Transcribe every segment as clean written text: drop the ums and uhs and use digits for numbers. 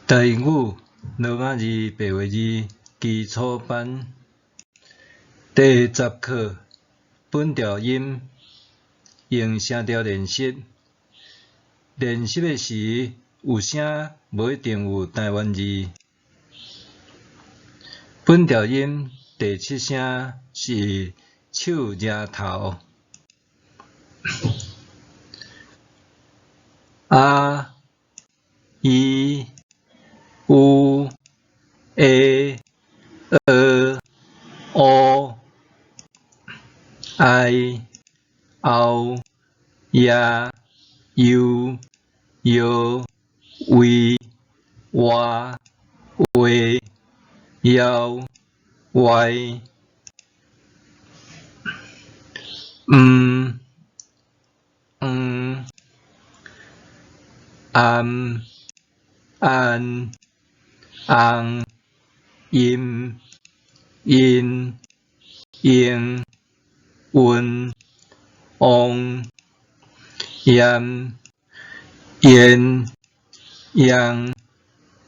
台語羅馬字白話字基礎班第十課本調音用聲調練習。練習的時有聲無一定有台灣字。本調音第七聲是手蜈頭。啊、伊、烏、欸、呃、烏、愛、後、也、悠、搖、位、活、話、枵、歪、毋、黃、暗、按、紅、陰、陰、應、運、旺、炎、焉、揚、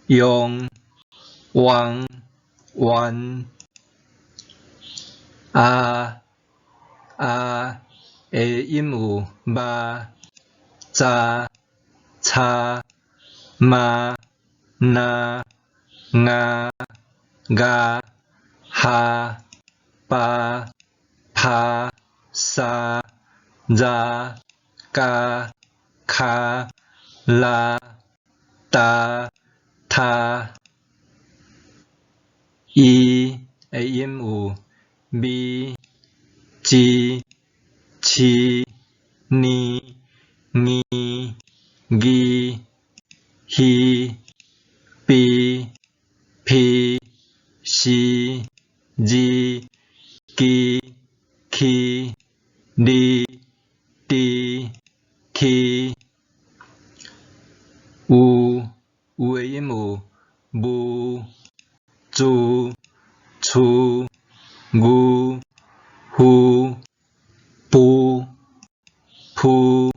用、旺、彎、啊、啊的音有肉、閘、叉、媽、若、牙、咬、蝦、巴、拍、沙、熱、加、跤、拉、踏、他。伊的音有咪、吱、黐、呢、硬、議、魚、埤、皮、絲、字、機、起、離、豬、啼。有有的音有霧、珠、厝、牛、夫、浡、鋪、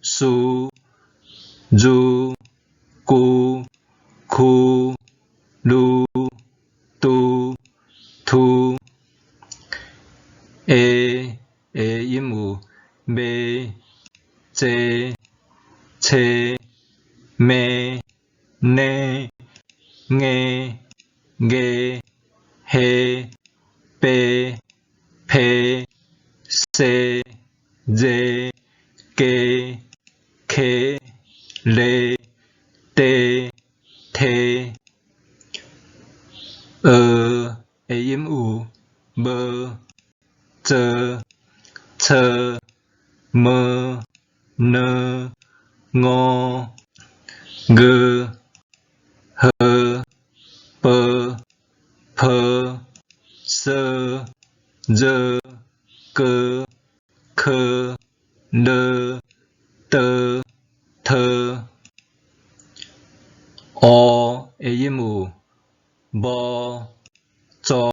書、如、龜、區、鑢、豬、禿。下的音有馬、濟、車、馬、呢、硬、牙、蝦、白、皮、西、熱、雞、溪、犁、地、梯。學的音有無、做、錯、無、呢、五、鵝、河、報、抱、趖、熱、哥、柯、樂、的、特。烏的音有無、做、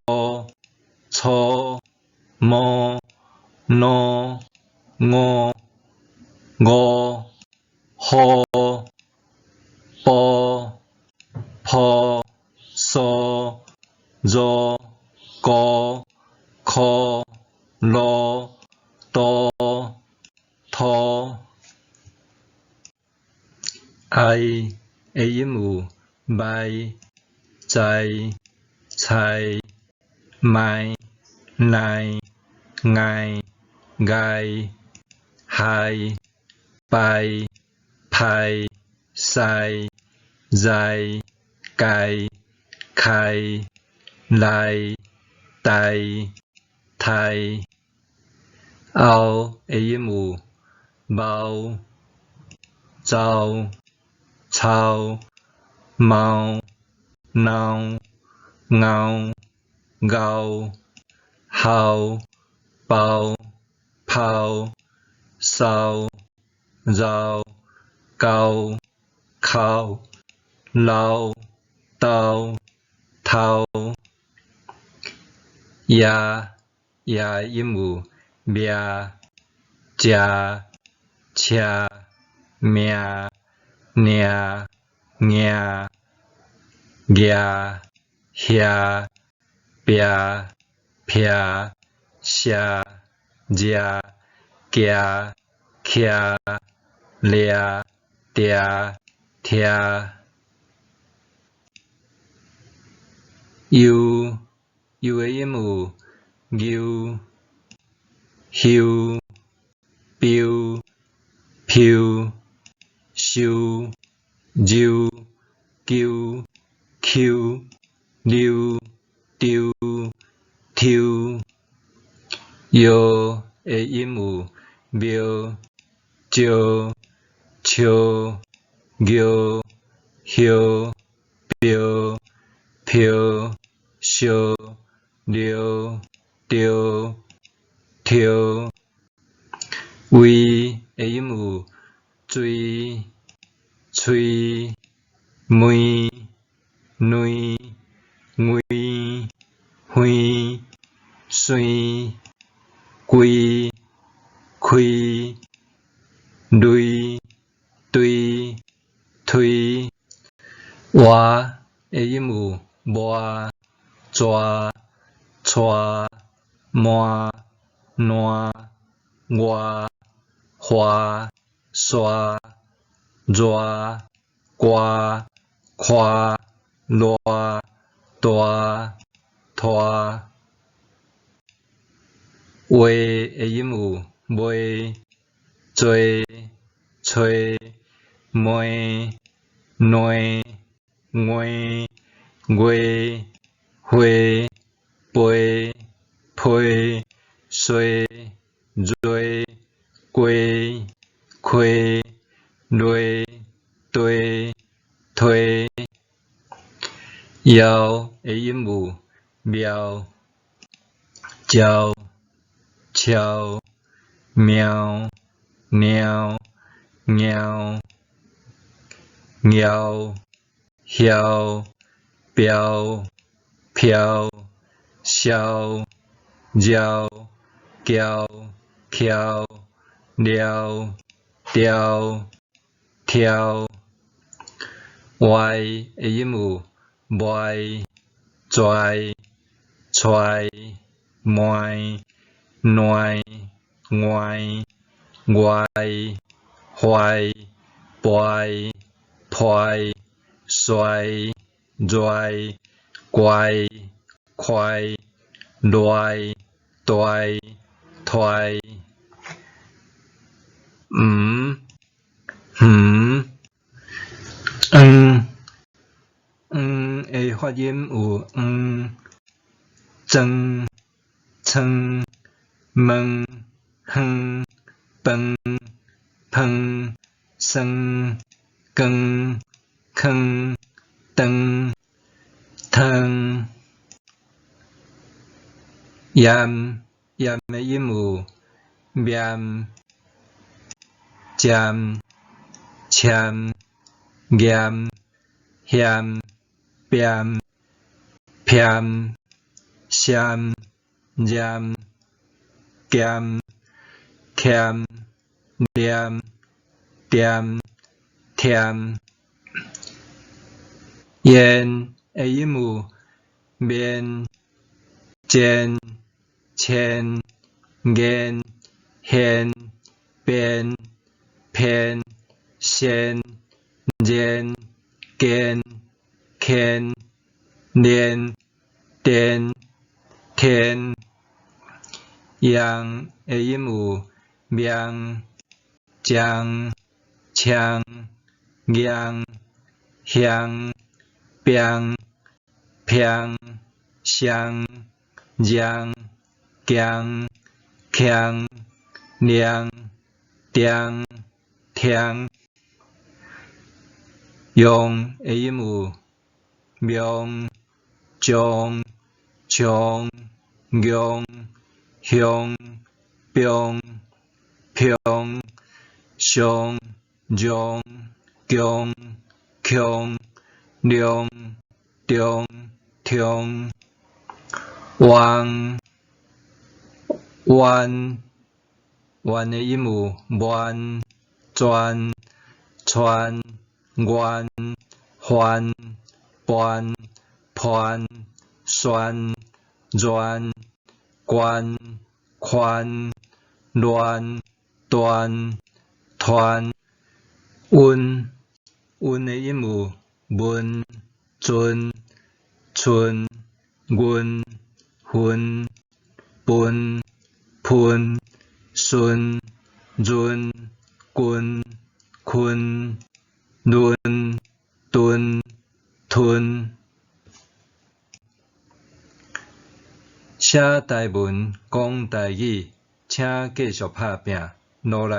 粗、毛、奴、五、吳、雨、埔、鋪、蘇、箬、孤、箍、爐、都、塗。愛的音有䆀、在、菜、賣、奈、礙、礙、害、敗、派、賽、在、蓋、開、來、代、刣。後的音有貓、走、草、貓、鬧、咬、熬、鱟、包、泡、掃、繞、溝、哭、老、兜、頭。也也音有掠、食、車、命、領、贏、額、額、壁、壁、寫、掠、行、徛、掠、定、聽。悠，悠的音有溜、休、溜、飄、收、溜、鳩、搝、溜、丟、抽。藥的音有妙、招、笑、玉、葉、標、飄、燒、尿、著、跳。胃的音有追、吹、糜、卵、胃、花、生、歸、開、類、堆、推。活的音有磨、逝、帶、麻、爛、外、華、沙、熱、歌、看、賴、大、拖。話的音有賣、濟、揣、糜、糜、穢、月、花、飛、批、趖、熱、雞、溪、螺、地、推。枵的音有妙、鸟、超、喵、貓、貓、貓、囂、標、飄、痟、繞、嬌、翹、撩、雕、挑。歪的音有歪、跩、揣、糜、糜、穢、外、壞、敗、破、衰、跩、怪、快、賴、大、推。黃、黃、黃、黃的發音有黃、裝、倉、問、遠、飯、芳、酸、光、囥、長、湯。鹽，鹽的音有鹽、占、簽、驗、嫌、變、偏、閃、染、鹹、欠、念、掂、忝。煙的音有面、煎、簽、言、現、變、騙、仙、練、堅、牽、連、電、天。樣的音有命、將、槍、贏、香、檳、平、雙、讓、強、強、涼、定、聽。用的音有妙、將、唱、用、向、平、平、上、讓、強、強、量、中、中。彎，彎，彎的音有彎、轉、串、彎、環、搬、攀、旋、亂、關、寬、亂、斷、團。韻，韻的音有文、顫、賰、勻、訓、歕、噴、順、潤、棍、困、崙、頓、吞。寫台文，講台語，請繼續拍拚，努力。